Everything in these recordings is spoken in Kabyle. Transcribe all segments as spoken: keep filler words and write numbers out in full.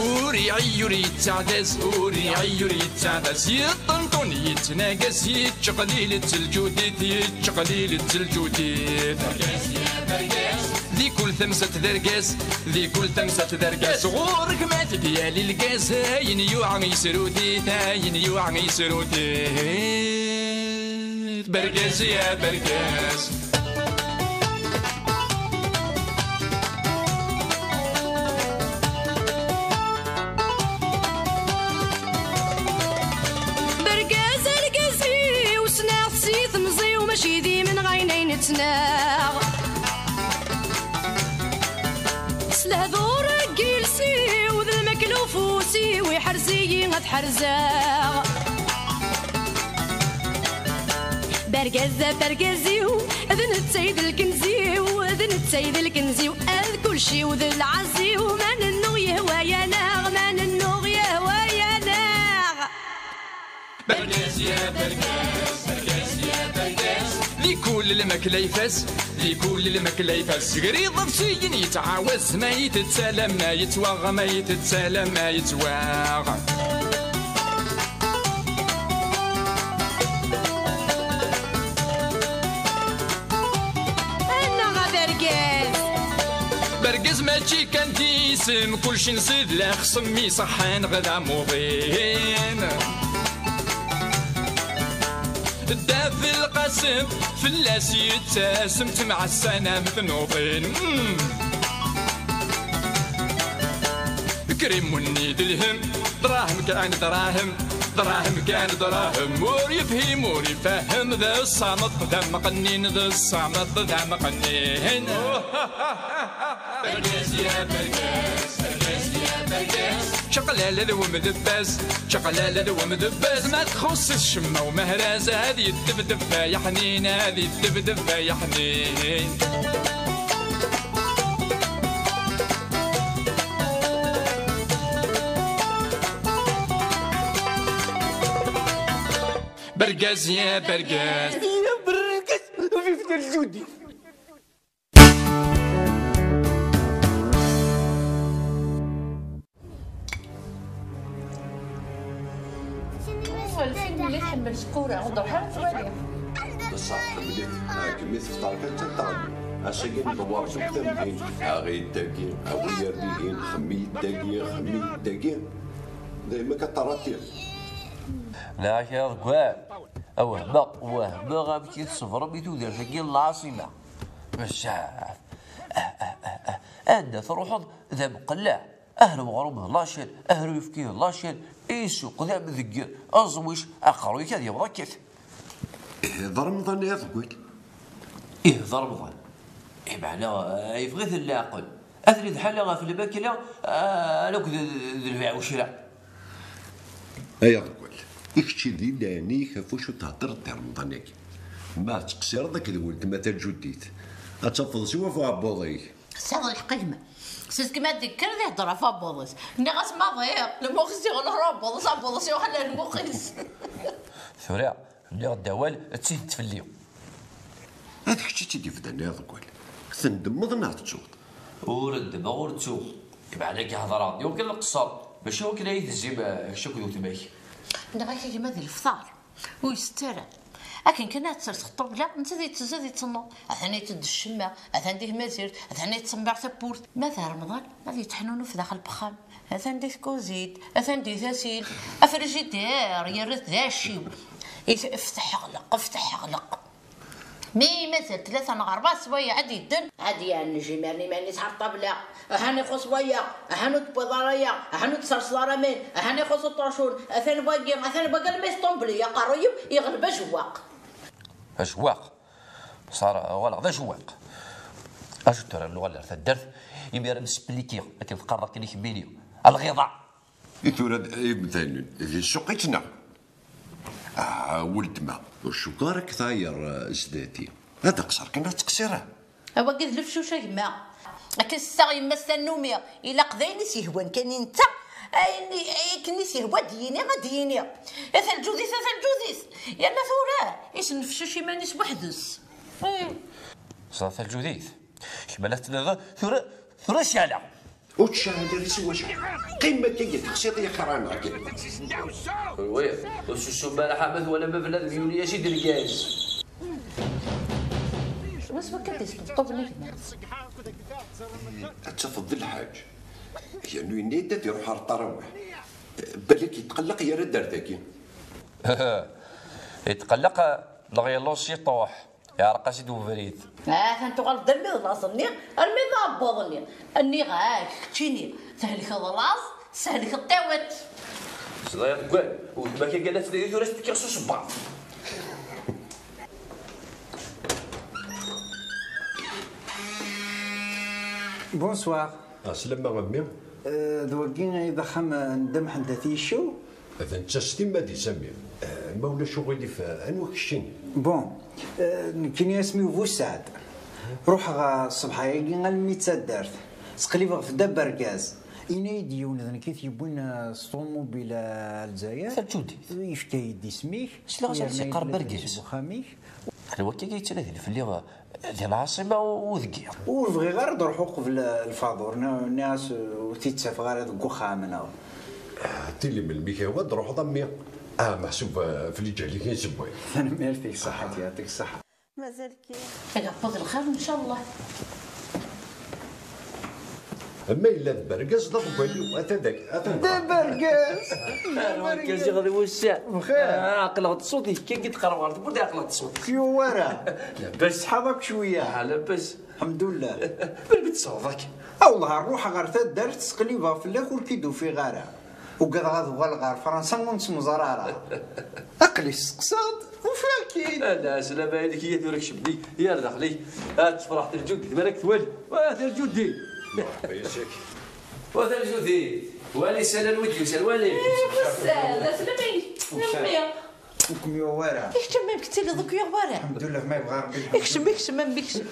Ur iɛi ur yettaɛdaz, ur iɛi ur yettaɛdaz, yeṭṭenṭun yettnagas, yettqelil-itt lǧudit, yettqelil-itt lǧudit. Di kul tamsalt d argaz, di kul tamsalt d argaz, ɣur-k ma t-id-yali lgaz, ayen yuɛa yesrut-it, ayen yuɛa yesrut-it. Bergaz ya bergaz. Bergaz argaz-iw, ssneɣ-t si temẓi-w, mačči d imenɣayen ay nettnaɣ. S lehdur n yiles-iw d lmakla ufus-iw, iḥrez-iyi ad ḥerzeɣ. Bergaz, bergaz-iw, d netta i d lkenz-iw, d netta i d lkenz-iw, ad kulci-w d lɛaz-iw, ma nennuɣ yehwa-yaneɣ, ma nennuɣ yehwa-yaneɣ. Bergaz ya bergaz, bergaz ya bergaz. Di kul lmakla ifaz, di kul lmakla ifaz. Sger iḍebsiyen yettɛawaz, ma yettett alamma yettwaɣ, ma yettett alamma yettwaɣ. Annaɣ a bergaz! Bergaz mačči kan d isem, kulci nṣid lexṣem iṣeḥḥan ɣer d amuḍin. Dda Belqasem fell-as yettasem, ttemɛassan am tnuḍin. Mm. Krim wenni d lhem, dṛahem kan dṛahem, dṛahem kan dṛahem, ur yefhim ur ifehhem, d ṣṣameṭ d amqennin, d ṣṣameṭ d amqennin. Bergaz ya bergaz, bergaz ya bergaz. Čaqlala d wemdebbaz, čaqlala d wemdebbaz, ma txuṣṣ-it ccemma umehraz, ad yeddebdeb ay aḥnin, ad yeddebdeb ay aḥnin. Bergaz ya bergaz. Ya bergaz, vive le Judi. Lfilm-nni tḥemmel Sekkura, ur d-ruḥ ara twali. Beṣṣeḥ tḥemmel-it, ah, kemmi tefṭer kan d taɣelnawt. Ass-agi nḍewwer deg tamdint, aɣ-iyi-d dagi, awi-yi ar dihin, xemmi-yi-d dagi, xemmi-yi-d dagi. Dayma akka ṭṭerati. Neɣ kra deg wahel. A wehmeɣ, wehmeɣ amek i tṣebrem i tudert-agi n lɛaṣima. Bezzaf. Ah, ah, ah, ah. Anda truḥeḍ d amqelleɛ. Ahr uɣrum d lacir, ahr uyefki d lacir, i yessuqdam deg aẓwic, aqerruy-ik ad yaweḍ akk-it. Ih, d Remḍan ay aḍeggal. Ih, d Remḍan. Imeɛna, eh, yeffeɣ-iten leɛqel. Atni d ḥala ɣef lmakla, eh, ala akked d, d, d lbiɛ ucra. Ay aḍeggal, i kečč i d ilan-ik ɣef wacu theddreḍ di Remḍan-agi? Ma tettqeṣṣireḍ akked weltma taǧuddit, ad tafeḍ siwa ɣef uɛebbuḍ-ik. Tesɛiḍ lḥeqq a gma. Seg ma d-yekker ad ihder ɣef wabuḍ-is. Nniɣ-as ma ḍiɣ, lmux-is iɣelleḍ ɣer wabuḍ-is, abuḍ-is iruḥ ɣer lmux-is. Tura, nniɣ-d awal, d tidet fell-i. D kečč i tt-id-yebdan ay aḍeggal. Tendemmeḍ neɣ tettuḍ? Ur ndemmeɣ ur ttuɣ. Imeɛna-agi hedreɣ-d i wakken ad qeṣṣer, mačči wakken ad iyi-tezzim, eh, kečč akked weltma-k. Nniɣ-ak a gma di lefṭar. Ur isett ara. Akken kan ad ters ṭṭabla, netta ad yettezzi ad yettenneḍ. Atan yetteddu ccemma, atan di tmazirt, atan yettṣemmiṛ tawwurt. Ma d Remḍan, ad yetteḥnunuf daxel n wexxam. Atan di tkuzint, atan di tasilt. Afrijidiṛ yerra-t d aɛecciw. It-, fteḥ ɣleq, fteḥ ɣleq. Mi mazal tlata neɣ ṛebɛa sswayeɛ ad d-yedden, ad d-yeɛnej imir-nni iman-is ɣer ṭṭabla. Ahan ixuṣ waya, ahan ur d-tewwiḍ ara aya, ahan ur d-tserseḍ ara aman, ahan ixuṣ uṭercun, atan wagi, atan wagi, almi yesṭumbel-iyi aqerruy-iw, iɣleb ajewwaq. Ajewwaq? Ṣar uɣaleɣ d ajewwaq. Acu tura nuɣal ar taddart, imir-a msplikiɣ akken teqqareḍ akken i kemmini. Alɣiḍa! I tura d imdanen, di ssuq i ttnaɣ. Ah, weltma, ur cukkeɣ ara k-tɛeyyeṛ, eh, sdat-i. Ad aqṣer kan, ad teqṣireḍ. A wagi d lefcuc a gma. Akken tessaɣ yemma-s tannumi, ilaq d ayen i s-yehwan kan i netta, ayen i, akken i s-yehwa ad d-yini, ad d-yini. A taljudit, a taljudit. Yerna tura, isnefcuc iman-is weḥd-s. Hmm. Ẓer taljudit. Kemm la tettnadiḍ, tura, tura ceɛleɣ. Ur tcehhed ara s wacḥal. Qqim akka i texsiḍ i xir-aneɣ kan. Wi, ur susum ara ḥamet wala ma bnadem yuli-as-id lgaz. Ɣas wakka d-isṭebṭuben i gma-s. Ad tafeḍ d lḥaǧ. Yernu yenna-yi-d ad iruḥ ar ṭṭarawiḥ. Balak yetqelleq yerra-d ar dagi. Yetqelleq, neɣ yelluẓ ciṭuḥ. Yeɛreq-as-id ubrid. Atan tuɣaleḍ d armi d laẓ-nni, armi d aɛebbuḍ-nni. Nniɣ-ak, keččini, thelkeḍ laẓ, teshelkeḍ tiwiṭ. Ẓriɣ deg wal, weltma-k akka la tettnadi tura s-tekkiɣ s usebbaḍ. Bonsoir. Ɛeslama a mmi. Eh, d wagi ay d axxam n Dda Mḥend At Yiccew? D netta s timmad-is a mmi. Eh, ma ulac uɣilif, eh, anwa keččini? Bon, eh, nekkini asmi-w Bu Saɛd. Ruḥeɣ, eh, ṣṣbeḥ-agi almi d taddart. Sqlibeɣ ɣef Dda Bergaz. Ini-yi-d yiwen d nekk i t-yewwin, eh, s ṭumubil, eh, ar Lezzayer. Taǧudit. Yefka-yi-d isem-ik. Sliɣ-as yerna yeqqar yella Bergaz. Deg uxxam-ik. Xli wakka i yettnadin fell-i, eh, di lɛaṣima u, u deg yiḍ. Ur bɣiɣ ara ad ruḥeɣ uqbel, eh, lfaḍur. Nna-, nniɣ-as, eh, ur t-id-ttafeɣ ara deg uxxam, neɣ? Ah, tili melmi k-yehwa ad truḥeḍ a mmi. Ah, meḥsub, eh, ɣef lǧehd-ik i nsewway. Tanemmirt-ik, ṣaḥḥa, yeɛṭik ṣṣaḥḥa. Mazal kan. Ad iɛawed lxir, ncallah. Ma yella d Bergaz, d aḍeggal-iw, atan dagi, atan dagi. D Bergaz! Arwakkaz iɣ d wussan. Bxir. Ah, aql-aɣ-d ṣṣut-ik, kan i d-qerrbeɣ ɣer tewwurt, aql-aɣ-d ṣṣut-ik. Ur k-yuɣ wara. Labas. Tṣeḥḥaḍ akk cwiya. Ah, labas. Lḥemdullah. Melmi d-tessawḍeḍ akka? A wellah, ruḥeɣ ɣer taddart, sqlibeɣ fell-ak, ur k-id-ufiɣ ara. Ugadeɣ ad uɣaleɣ ɣer Fransa ur nettemẓar ara. Aql-i steqsaɣ-d, ufiɣ-k-id. Ala, slama-inek, iya tura kcem-d, iya ar daxel-ik. Ad tefreḥ Terǧudit, mi ara k-twali. Wa Terǧudit! Merḥba yes-k. Wa Terǧudit! Wali ssalan wi d-yusan, wali! Eh, wassa, d aslama-inek. Ur kem-yuɣ wara. I kečč a mmi, amek tettiliḍ ur k-yuɣ wara? Lḥemdullah, ma yebɣa Rebbi. Ikcem, ikcem, a mmi, ikcem.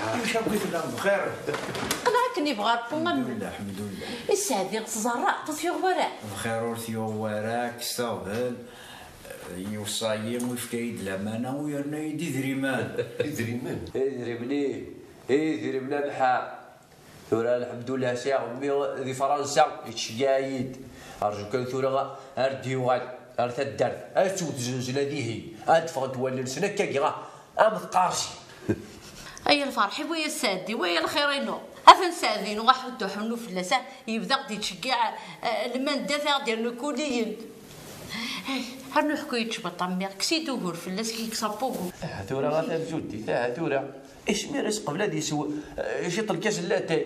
Amek akk i tellam, bxir? Aql-aɣ akken yebɣa Rebbi, a mmi. Lḥemdullah, lḥemdullah. I sseɛd-iw tẓerreḍ, ur t-yuɣ wara? Bxir, ur t-yuɣ wara, kkes aɣbel. Yuṣa-yi, yefka-yi-d lamana, u yerna-yi-d idrimen. Idrimen? Idrimen-iw, idrimen a Mḥa. Tura, lḥemdullah, sɛiɣ mmi di Fransa, yettceggiɛ-iyi-d. Rju kan tura ar d-yuɣal ar taddart, ad tewwet zzelzla dihin, ad d-ffɣent wallen-nsen akkagi, am tqercin. Ay lferḥ-iw, ay sseɛd-iw, ay lxir-inu. Atan sseɛd-inu, aḥuddu ḥunnu fell-as, ah, yebda-ɣ-d-yettceggiɛ, ah, lmandat, ad ɣ-d-yernu kuliyen. Ay, rnu ḥku-yi-d cwiṭ a mmi, kkes-iyi-d ugur fell-as, kik sapugu. Ah, tura a Terǧudit, ah, tura. Ismi ara s qbel ad yesw, eh, ciṭ lkas n latay.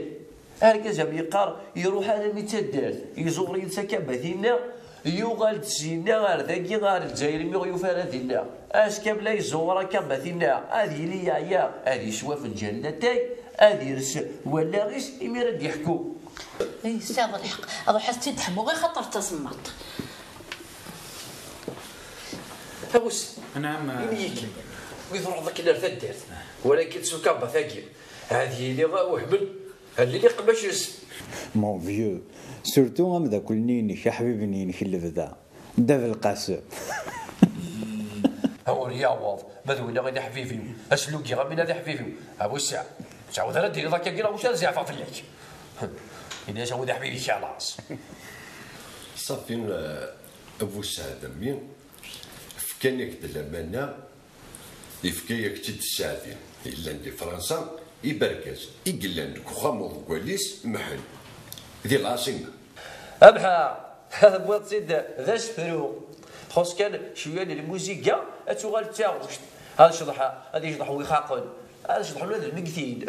Argaz am yeqqar, iruḥ almi d taddart, iẓur yid-s akabat-inna, yuɣal-d syenna ar dagi, ar Lezzayer, imi ur yufi ara dinna. Ass kamel ay iẓur akabat-inna, ad yili yeɛya, ad yeswa afenǧal n latay, ad yers wallaɣ-is, imir ad d-yeḥku. Ay, tesɛiḍ lḥeqq, ad ruḥ ad tt-id-ḥmuɣ, ixaṭer d tasemmaḍt. Awes. Naɛam. Ini-yi-d, mi truḥeḍ akken ar taddart, walakin s ukabat-agi, ad yili wehmen, ad yili qmac-is. Mon vieux, surtout ameddakel-nni-inek, aḥbib-nni-inek n lebda, Dda Belqasem. Ur yaweḍ, ma d winna i d aḥbib-iw, aslug-iw am winna d aḥbib-iw. A Bu Sseɛd, ur ttɛawed ara ad d-tiniḍ akka, neɣ ulac ad zeɛfeɣ fell-ak. Ini-as a wid aḥbib-ik xalaṣ. Ṣafi, eh, a Bu Sseɛd a mmi, fkan-ak-d lamana, yefka-yak-tt-id sseɛdi yellan di Fransa, i bergaz i yellan deg uxxam uḍeggal-is Mḥend, di lɛaṣima. Abḥa, tewwiḍ-tt-id d asefru. Txuṣ kan cwiya n lmuziga, ad tuɣal d taɣect. Ad tecḍeḥ, ad yecḍeḥ wixaqen. Ad cḍeḥ ula d lmegtin.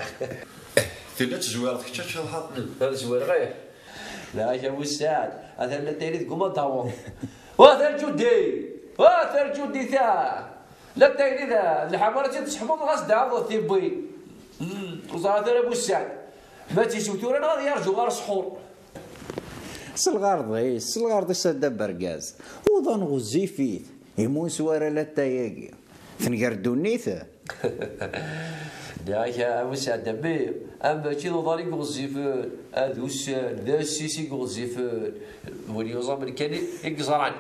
Tella tezwireḍ kečč ad tceḍḥeḍ? Ad zwireɣ, ih. Lɛaca a Bu Sseɛd, atan la tayri deg umaḍawu. Wa Terǧudit! Wa Terǧudit-a! La tayri da, lḥamara tt-id-tesseḥmuḍ ɣas d aɛuḍ tiwwin. Hmm, ur ẓerret ara a Bu Sseɛd. Ma tt-yessew tura neɣ ad yerǧu ɣer ṣṣḥur. S lɣerḍ-is, s lɣerḍ-is a dda Bergaz. Uḍan ɣezzifit, imun s wara latay-agi. Tenger ddunit? Nniɣ-ak a Bu Sseɛd a mmi, am mačči d uḍar i iɣezzifen, ad ussan, d assis i iɣezzifen, win yuẓamen kan i, i yeẓran.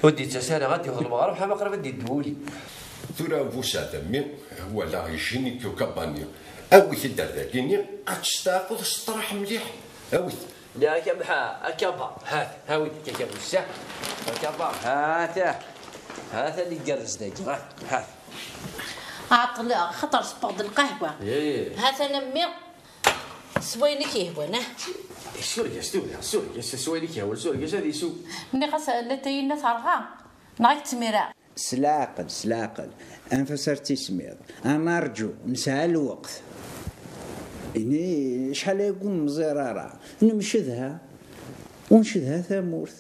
Ur d-yettas ara, ad d-yaweḍ lmeɣreb, ḥama qrib ad d-yeddu wul-iw. Tura a Bu Sseɛd a mmi, walaɣ yejjini kyukabani, Awi-t-id ar dagi-nni, ad testeɛfuḍ s ṭṭraḥ mliḥ. Awi-t. Nniɣ-ak a Mḥa, a Kaba, hat, awi-d akka Kaba, ssah. A Kaba, hata, hata li igerrez dagi, hat, hat. Ɛeṭṭleɣ, xaṭer sewweɣ-d lqahwa. Ih. Hatan a mmi, s wayen i k-yehwan, ah. Sureg-as tura, sureg-as, s wayen i k-yehwan, sureg-as ad isew. Nniɣ-as, latay-inna terɣa, neɣ ad k-ttmireɣ. S leɛqel, s leɛqel. Anef-as ar tismiḍ. Ad nerǧu, nesɛa lweqt. Ini, acḥal aya ur nemẓir ara. Nemcedha, ur ncedha tamurt.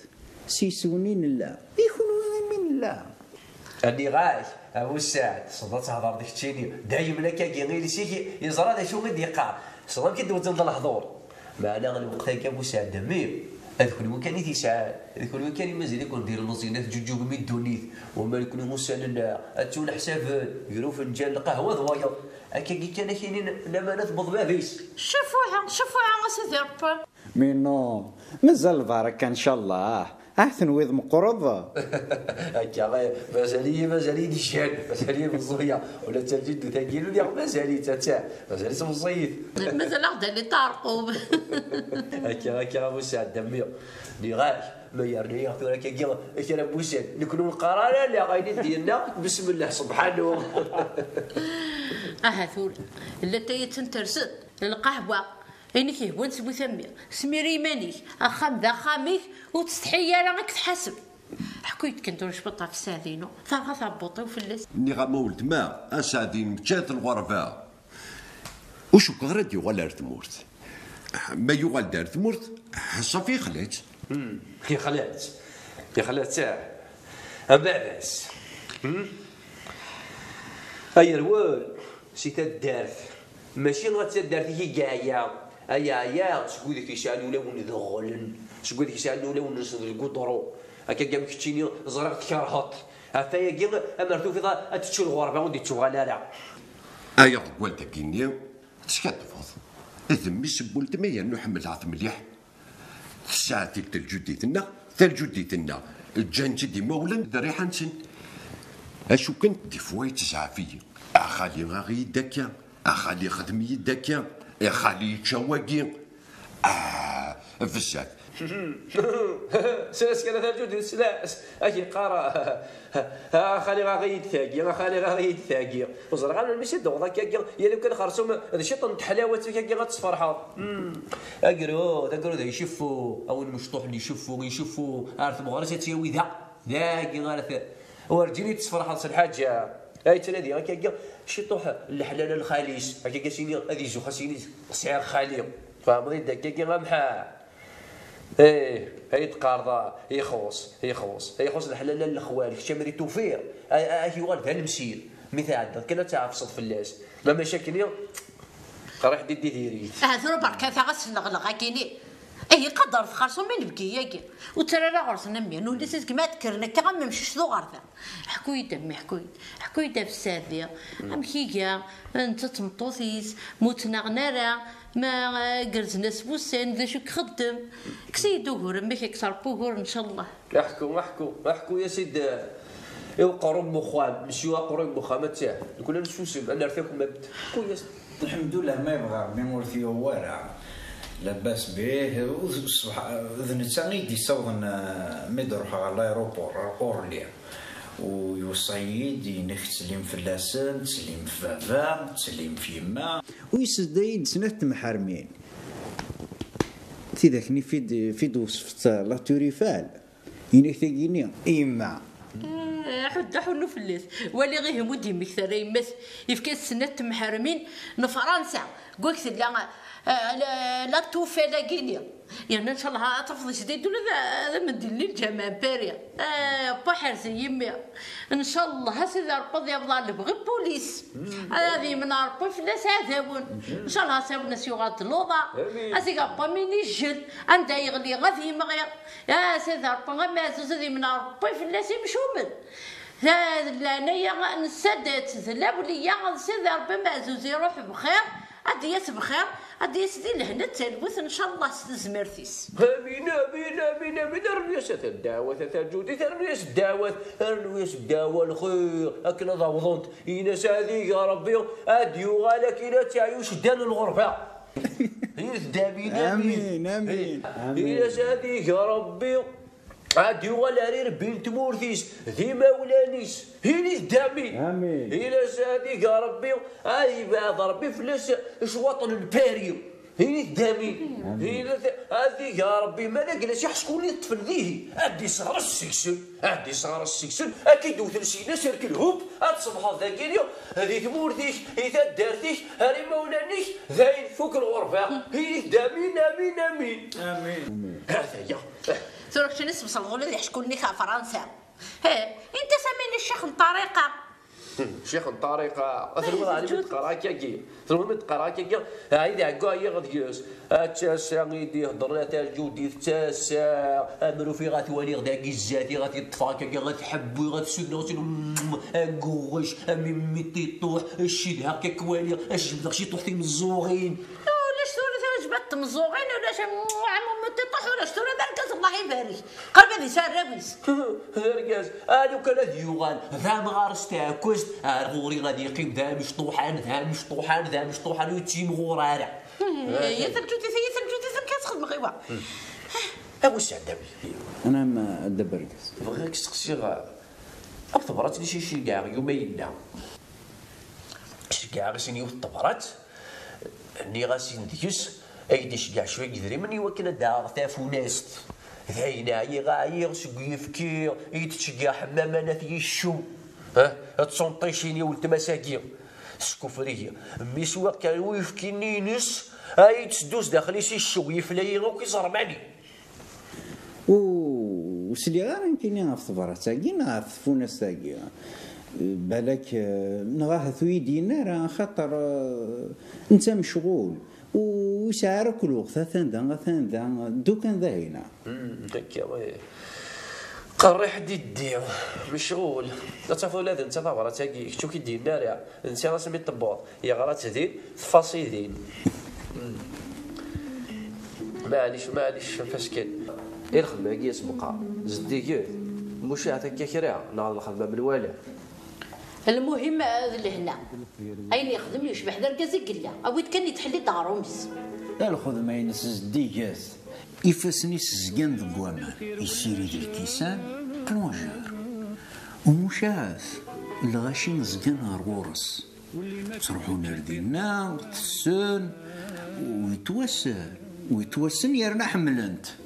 S yiswen i nella. I kunwi imi nella? Nniɣ-ak, a Busaɛd, tessneḍ ad tehḍreḍ keččini. Dayem akkagi, iles-ik yeẓra d acu i d-yeqqar. Tessneḍ amek i d-wezzneḍ lehdur. Meɛna lweqt-agi, a Busaɛd, a mmi, d kunwi kan i t-yesɛan, d kunwi kan i mazal-iken d ilmeẓyen, ad teǧǧuǧugem i ddunit, wama d kunwi ussan-nneɣ, ad ttwaneḥsaben, gar ufenǧal n lqahwa d wayeḍ. Akkagi kan ad k-inin lamana tewweḍ bab-is. Cfuha, cfuha, a Sidi Ṛebbi. Mais non, mazal lbaraka, ncallah. Ah, tenwiḍ meqqreḍ? Akka, eh, mazal-iyi, mazal-iyi d jjan, mazal-iyi meẓẓuya. Ula d taǧiddut-agi, ur lliɣ, mazal-itt, atta, mazal-itt meẓẓiyit. Mazal-aɣ-d ali taɛerqub. Akka, akka, a Busaɛd, a mmi. Nniɣ-ak, ma yerna-yaɣ tura akkagi kra n wussan, nekni ur neqqar ara, la, ayen i d-yenna, besmellah, subḥanu. Aha, tura, latay-a d tenterset, lqahwa. Ayen i k-yehwan s bu tammi. Smir iman-ik. Axxam d axxam-ik, ur ttsetḥi ara ad k-tḥaseb. Ḥku-yi-d kan tura cwiṭ ɣef Sseɛd-inu. Terɣa tɛebbuḍt-iw fell-as. Nniɣ-am a weltma, a Sseɛd-inu, ččat lɣerba. Ur cukkeɣ ara ad yuɣal ar tmurt. Ma yuɣal-d ar tmurt, ṣafi yexla-tt. Hmm, yexla-tt. Yexla-tt, ah. Abeɛdas. Hmm? Ay rwel, si taddart. Mačči ɣer taddart-ik i yeɛya. Ay yeɛya seg wid yesɛan ulawen deɣlen, seg wid yesɛan ulawen-nsen deg uḍru. Akka am keččini, ẓriɣ tkerheḍ. Ɣef wayagi, amer tufiḍ ad tečču lɣerba ur d-ittuɣal ara. Ay aḍeggal dagi-nni, teskaddbeḍ. D mmi-s n weltma yernu ḥemmleɣ-t mliḥ. Tesɛa-t-id lǧuddit-nneɣ, talǧuddit-nneɣ ǧǧan-tt-id imawlan d rriḥa-nsen. Acu kan, des fois yettzeɛf-iyi. A xali, aɣ-iyi-d akka, a xali, xdem-iyi-d akka, a xali, yečča wagi. Ah, bezzaf. Slas kan a talǧuddit, slas. Ak-yeqqar, a xali, aɣ-iyi-d tagi, a xali, aɣ-iyi-d tagi. Ur ẓriɣ ara melmi i d-tewweḍ akkagi, yal kan xersum d ciṭ n teḥlawat akkagi ad tesferḥeḍ. Hmm. Agrud, agrud iceffu, a win mecṭuḥen iceffu, iceffu ar tmeɣra-s ad tt-yawi da. Dagi ara t-, werǧin i tesferḥeḍ s lḥaǧa. Ay ttnadi akkagi, ciṭuḥ n leḥnana n lxali-s, akkagi ad s-yini, ad izux ad s-yini sɛiɣ xali. Tfehmeḍ-id akkagi a Mḥa? Ih, ay d-qqareḍ, ah, ixuṣ, ixuṣ, ixuṣ leḥnana n lexwal, kečč amer i tufiḍ, a, a, ad yuɣal d anemsir, mi tɛeddaḍ kan ad tɛefseḍ fell-as, ma mačči akkenni, qriḥ diddi diri-t. Ah, tura berka taɣ ass n leɣleɣ akkenni. Ihi qadret xerṣum inebgi-agi, ur ttarra ara ɣur-sen am yan, ul-is izgem ad kkren akka am umcic d uɣerda. Ḥku-yi-d a mmi, ḥku-yi-d, ḥku-yi-d ɣef Sseɛd-i, amek iga, netta d tmeṭṭut-is, ma ur ttnaɣen ara, ma, eh, gerrzen-as wussan, d acu i ixeddem? Kkes-iyi-d ugur, amek ad k-terreq ugur, ncallah. Aḥku, aḥku, aḥku-yas-id, eh, i uqerru n uxxam, mesyu aqerru n uxxam, ad tt-, nekni ad nessusem, ad nerr takmamt. Ḥku-yas. Lḥemdulah, ma yebɣa Ṛebbi ur t-yuɣ wara. Labas bih, u d ṣṣbeḥ, d netta i yi-d-yessawḍen, eh, mi d-ruḥeɣ ɣer l'aéroport, ɣer Orly. U yuṣa-yi-d, yenna-k ttsellim fell-asen, ttsellim f baba, ttsellim f yemma. U yessedda-yi-d snat temḥermin. Tidak-nni fi d-, fi d-twesfeḍ la Tour Eiffel. Yenna-k tagini, i yemma. Eh, ḥuddu ḥunnu fell-as. Wali ihi mu d-yemmekta ara yemma-s, yefka-as snat temḥermin n Fransa. Deg wak tella, eh, la, la Tour Eiffel-agi-nni. Yerna ncallah ad tafeḍ jdi-d ula d, d amendil-nni n lǧameɛ n Paris. Eh, Ppa ḥerz-iyi mmi. Ncallah a Sidi Ṛebbi ad yaweḍ ɣer lebɣi n Pulis. Ad yemneɛ Ṛebbi fell-as aɛdawen. Ncallah asawen-as yuɣal d luḍa. Amin. A Sidi Ṛebbi amin ijjel. Anda yeɣli ad yemɣi. A Sidi Ṛebbi ameɛzuz ad yemneɛ Ṛebbi fell-as imcumen. D leɛnaya nessa-d d lawliya d Sidi Ṛebbi ameɛzuz iruḥ bxir. Ad d-yas bxir, Ad d-yas di lehna d talwit, ncallah s tezmert-is. Amin, amin, amin, amin. Rnu-yas a ddeɛwat, a taǧudit, rnu-yas ddeɛwat, rnu-yas ddeɛwa lxir, akken ad awḍent. Ini-as ad ig Ṛebbi ad d-yuɣal akken ad teɛyu cedda n lɣerba. Ini-as amin, amin. Amin, amin. Ini-as ad ig Ṛebbi ad yuɣal ar irebbi n tmurt-is d imawlan-is. Init-d amin. Amin. Ini-as ad ig Ṛebbi ad yebɛed Ṛebbi fell-as cwaṭ n lpari. Init-d amin. Amin. Ini-as ad ig Ṛebbi ma d agla-s iḥeckulen yeṭṭfen dihi, ad d-iseɣres seg-sen, ad d-iseɣres seg-sen, ad k-id-wten syin aserkel hub, ad tṣebḥeḍ dagini di tmurt-ik, i taddart-ik, ar imawlan-ik, dayen tfuk lɣerba. Init-d amin, amin, amin. Amin. Ata ya. Tura keččini tesbesleḍ ula d iḥeckulen-ik ɣer Fransa. Eh, init-as amin i ccix n ṭṭariqa. Ccix n ṭṭariqa, tenwiḍ ɛni mi d-teqqar akkagi? Tenwiḍ mi d-teqqar akkagi? Ɛid ɛeggu ɛyiɣ deg-s. Atta ass-a i d-iheddren a taǧudit, d tasa, amruf i ɣa t-waliɣ dagi zdat-i, ɣa t-yeṭṭef akkagi, ɣa t-ḥebbiɣ, ɣa t-sudneɣ, ɣa t-, aguɣec, am imiṭiṭuḥ, cidheɣ-k ad k-waliɣ, ad jebdeɣ ciṭuḥ timeẓẓuɣin. Ulac tura tawejbat tmeẓẓuɣin, ulac am imiṭiṭuḥ, ulac tura d argaz, Allah ibarek. Qrib ad yesɛu arraw-is. D argaz, a lukan ad yuɣal d amɣar s taɛekkazt, ar ɣur-i ad yeqqim d amecṭuḥan, d amecṭuḥan, d amecṭuḥan, ur yettimɣur ara. Ay, ay, taǧǧut-is, ay, taǧǧut-is, amek ad txedmeɣ i wa? A bu sseɛd-awi. Anɛam, a dda Bergaz. Bɣiɣ ad k-steqsiɣ, ɣef tebrat-nni i ceggɛeɣ yuma yella. Ceggɛeɣ-as-in yiwet n tebrat, nniɣ-as-in deg-s, ad yi-d-iceggeɛ cwiya n yedrimen i wakken ad d-aɣeɣ tafunast. Dayen, ɛyiɣ, ɛyiɣ seg uyefki i d-tceggɛeḍ Ḥemmama n At Yiccu. Ha? D tunṭicin i weltma-s-agi. Teskuffer-iyi. Mmi-s waqil uyefki-nni-ines, ad yi-d-teddu sdaxel-is iccew, yefla-yi akk iẓerman-iw. Ur sliɣ ara nekkini ɣef tebrat-agi neɣ ɣef tfunast-agi. Balak, eh, neɣ ahat ur yi-d-yenni ara, axaṭer, eh, netta mecɣul. Ur yesɛi ara akk lweqt, atan da, atan da, ddu kan d ahina. Hmm, akka, eh. Qerriḥ diddi, mecɣul. Ad tafeḍ ula d netta tabrat-agi, kečč ur k-id-yenni ara. Netta asmi tewweḍ, yeɣra-tt din, tfaṣ-i din. Hmm. Maɛlic, maɛlic, fasken. I lxedma-agi asmeqqar, zeddiget, mucaɛet akka kra, neɣ d lxedma menwala? Lmuhim, d lehna. Ayen yexdem yecbeḥ d argaz i yella. Awi-d kan yetḥelli-d aɣrum-is. Lxedma-ines zeddiget. Ifassen-is zgan deg waman. Yessirid lkisan, plongeur. Umucaɛet, lɣaci zgan ɣer ɣur-s. Ttruḥun ar dinna, tessen, u yettwassen, u yettwassen yerna ḥemmlen-t.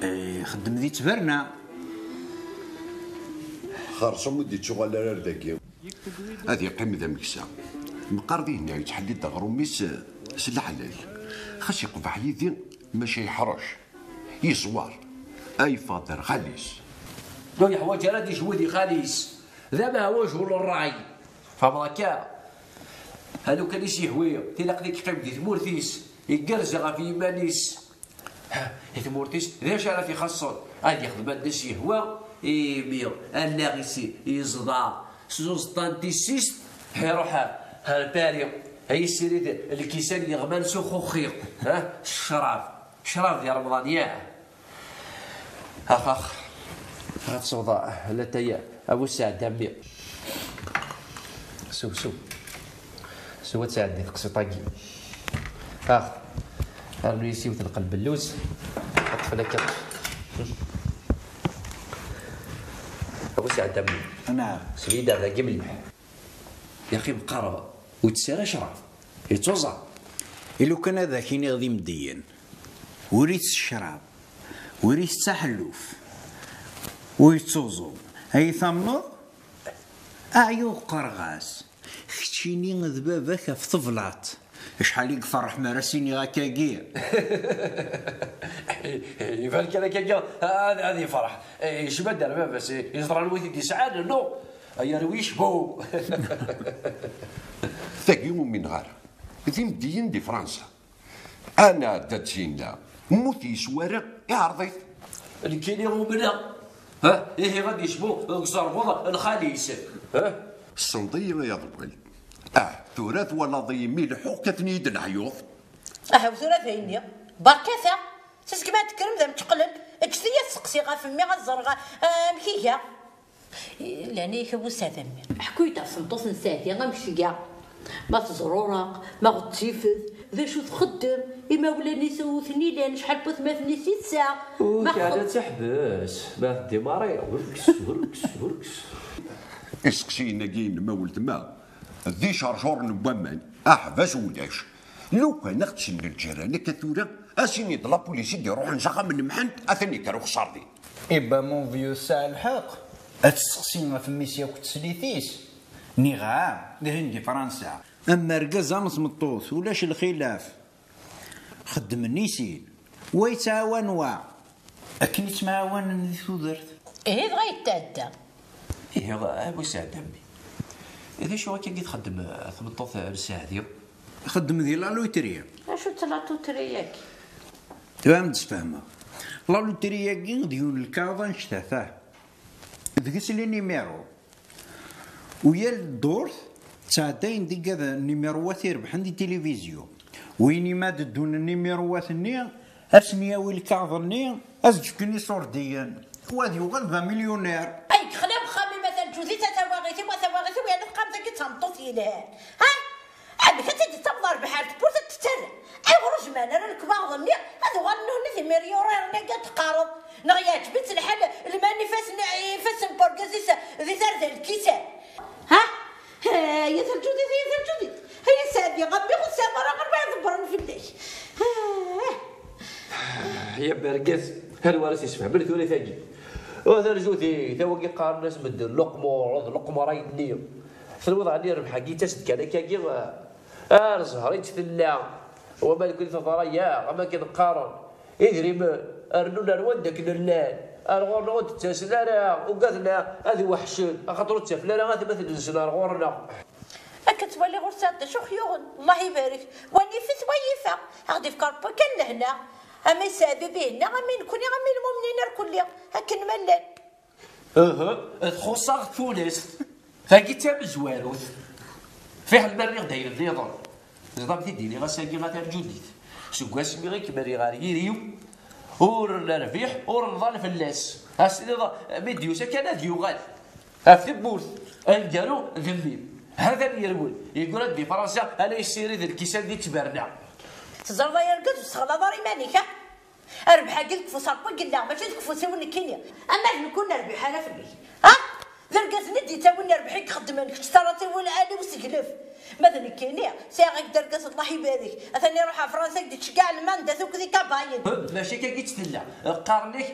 Eh, ixeddem di ttberna. Xerṣum ur d-ittuɣal ara ar dagi. Ad yeqqim d ameksa. Meqqar dihin yettḥelli-d aɣrum-is s leḥlal. Xas yeqbeḥ yid-i, maca yeḥrec. Yeẓwer. Ay faḍer xali-s. Ur yeḥwaǧ ara ad icewwed i xali-s. D amehwaǧ ur ṛṛay. Tfehmeḍ akka? A lukan i s-yehwi, tilaq ad yeqqim di tmurt-is, igerrez ɣef yiman-is. I tmurt-is, d acu ara t-ixaṣṣen? Ad yexdem anda s-yehwa, imi allaɣ-is yeẓḍa s uẓeṭṭa n tissist, iruḥ ar Paris, ad yessirid lkisan yeɣman s uxuxi, ha? S ccrab. Ccrab di Remḍan, yah. Ax, ax. Ad tesweḍ latay a bu sseɛd a mmi. Sew, sew. Sew ad tɛeddi teqsiṭ-agi. Ax. Rnu-yas yiwet n lqelb n lluz. Ṭṭef laka. A bu sseɛd a mmi. Naɛam. Sbida dagi mliḥ. Yaqi meqqar ur tess ara ccrab. Yettuẓam. I lukan ad ak-iniɣ d imeddiyen, ur itess ccrab, ur itett aḥelluf, ur yettuẓum. Ay tamneḍ? Aɛyuɣ qqareɣ-as. Keččini d baba-k ɣef teblaḍt. Acḥal i iferreḥ mi ara s-iniɣ akkagi. Iban kan akkagi ad, ad yefreḥ. Yecba-d ar baba-s, yeẓra anwa i t-id-yesɛan, no? Ay arwi yecbu. Tagi ur umineɣ ara. D imeddiyen di Fransa. Anɛedda-d syenna, mmut yeswara, iɛreḍ-it. Nekkini umneɣ. Ha? Ihi ad yecbu deg uẓerbuḍ n xali-s. Ha? Ssenḍ-iyi ay aḍewwal. Ah, tura twalaḍ-iyi mi leḥḥuɣ kkaten-iyi-d leḥyuḍ. Ahaw tura d ayenni. Berkat-aɣ. Seg ma tedkrem d amčeqlel, ǧǧet-iyi ad seqsiɣ ɣef mmi ad ẓreɣ, ah, amek iga. Llan-ik a bu sseɛd a mmi. Ḥku-yi-d ɣef tmeṭṭut n Seɛdi, amek tga? Ma teẓrureq, ma ɣezzifet, d acu txeddem, imawlan-is ur ten-ilan, acḥal n watmaten-is i tesɛa? Ur Ma teɛna xeddem- teḥbes, ma teddi Mari, hurkes, hurkes, hurkes. Iseqsiyen-agi-inem a weltma, d icercuren n waman, aḥbas ulac. Lukan ad ɣ-d-sellen lǧiran akka tura, ad s-ini d lapulis i d-iruḥen s axxam n Mḥend, atan yekker uxeṣṣar din. Iba mon vieux tesɛa lḥeqq, ad testeqsi ɣef mmi-s yakk teslit-is, niɣ ɛam, dihin di Fransa. Am argaz am tmeṭṭut, ulac lxilaf. Xeddmen i sin, wa yettɛawan wa. Akken i ttemɛawanen di tudert. Ihi dɣa yetɛedda. Ihi, a bu sseɛd a mmi. D acu akka i txeddem, eh, tmeṭṭut, eh, n Seɛdi? Txeddem di la loterie. Acu d la loterie-agi? Tura ad m-d-sfehmeɣ. La loterie-agi d yiwen n lkaɣeḍ annect-a, fah. Deg-s les numéros. U yal ddurt ttɛeddayen-d igad n numéros-wat irebḥen di tilivizyu. Win i ma d-ddun numéros-wat-nni, ad sen-yawi lkaɣeḍ-nni, ad s-d-fken iṣurdiyen, u ad yuɣal d amilyunar. Ay yexla uxxam-im a taǧǧudit, a tawaɣit-iw, a tawaɣit-iw, yerna teqqareḍ-agi d tameṭṭut yelhan. Ha? Amek ad tt-id-tettaweḍ ɣer lbeḥr tewwurt ad tt-tettarra? Ayɣer ur jemɛen ara lekwaɣeḍ-nni ad uɣalen nutni d imiryuriren-agi ad teqqareḍ? Neɣ yeɛǧeb-itt lḥal lman ifassen, ifassen n urgaz-is di tarda n lkisan? Ha? Ay a taǧǧudit, ay a taǧǧudit. Ay a Seɛdi, a mmi ur tesɛiḍ ara ɣer ma iḍebbren fell-ak. Ah. Ya bergaz, anwa ara s-isfehmen tura tagi? Wa tarzut-ik, tawagi qqaren-as medden luqmuṛ, d luqmuṛ ayenni. Tenwiḍ ɛni rrbeḥ-agi yettas-d kan akkagi? Ar zzher i tt-tella. Wama nekkni teḍra-yaɣ, am akken qqaren, idrimen rnun ar wanda akken llan. Ar ɣur-neɣ ur d-ttasen ara, ugaden ad iweḥcen, axaṭer ur ttafen ara atmaten-nsen ar ɣur-neɣ. Akken ttwaliɣ ur sɛiɣ d acu xyuɣen. Allah ibarek. Wa yif-it, wa yif-aɣ. Ad ɣ-d-ifk Ṛebbi kan lehna. Ama iseɛdi dihinna, ama i nekkni, ama i lmumnin irkelli. Akken ma llan. Uhu, txuṣṣ-aɣ tfunast. Tagi d tamezwarut. Fiḥel ma rriɣ-d ayen nniḍen. Ẓḍam-t-id-iniɣ ass-agi a Tarǧudit. Seg wasmi i kem-rriɣ ar yiri-w, ur nerbiḥ, ur nḍal fell-as. As-tiniḍ mi d-yusa kan ad yuɣal. Ɣef tewwurt, aneggaru d mmi-m. Hatan yerwel, yeggra-d di Fransa, ala yessirid lkisan di ttberna. Teẓriḍ ay argaz, ur tessexlaḍ ara iman-ik, ha? Rrbeḥ-agi deg ufus Ṛebbi i yella, mačči deg ufus-iw nekkini. Ama d nekk ur nerbiḥ ara fell-ak. Ha? D argaz-nni d-yettawin rrbeḥ i ixeddmen, kečč terriḍ-t i wul-, ali useglef. Ma d nekkini, sɛiɣ-ak-d argaz, Allah ibarek. Atan iruḥ ɣer Fransa, ak-d-ittceggiɛ lmanda tukkdi kabayen. Mačči akka i tt-tella. Qqaren-ak,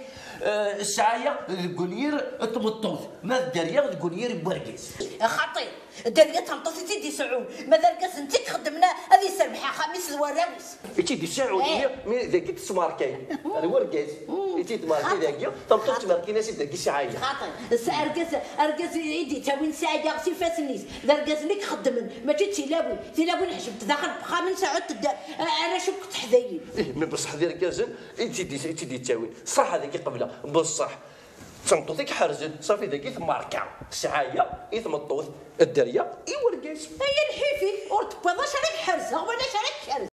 eh, ssɛaya deg unyir n tmeṭṭut, ma d dderya deg unyir n wergaz. Xaṭi. Dderya d tameṭṭut i tt-id-iseɛɛun, ma d argaz n tt-ixeddmen ad iserbeḥ axxam-is d warraw-is. I tt-id-iseɛɛun, eh, mi dagi tettmerkay. D wergaz i tt-id-merkay dagi, tameṭṭut tettmerkin-as-id dagi ssɛaya. Xaṭi, s-, argaz, argaz i d-ittawin ssɛaya s ifassen-is, d argaz-nni i ixeddmen, mačči d tilawin. Tilawin ḥejbent daxel n wexxam n sɛut d-, a-, arrac akk teḥdayin. Ih, mi beṣṣeḥ d irgazen i tt-id-, i tt-id-ittawin. Ṣṣaḥ ad ak-qebleɣ, beṣṣeḥ. D tameṭṭut i iḥerzen, ṣafi dagi tmerka. Ssɛaya i tmeṭṭut, dderya i wergaz. Ay a lḥif-ik, ur tewwiḍ acu ara k-ḥerzeɣ wala acu ara k-ḥerz.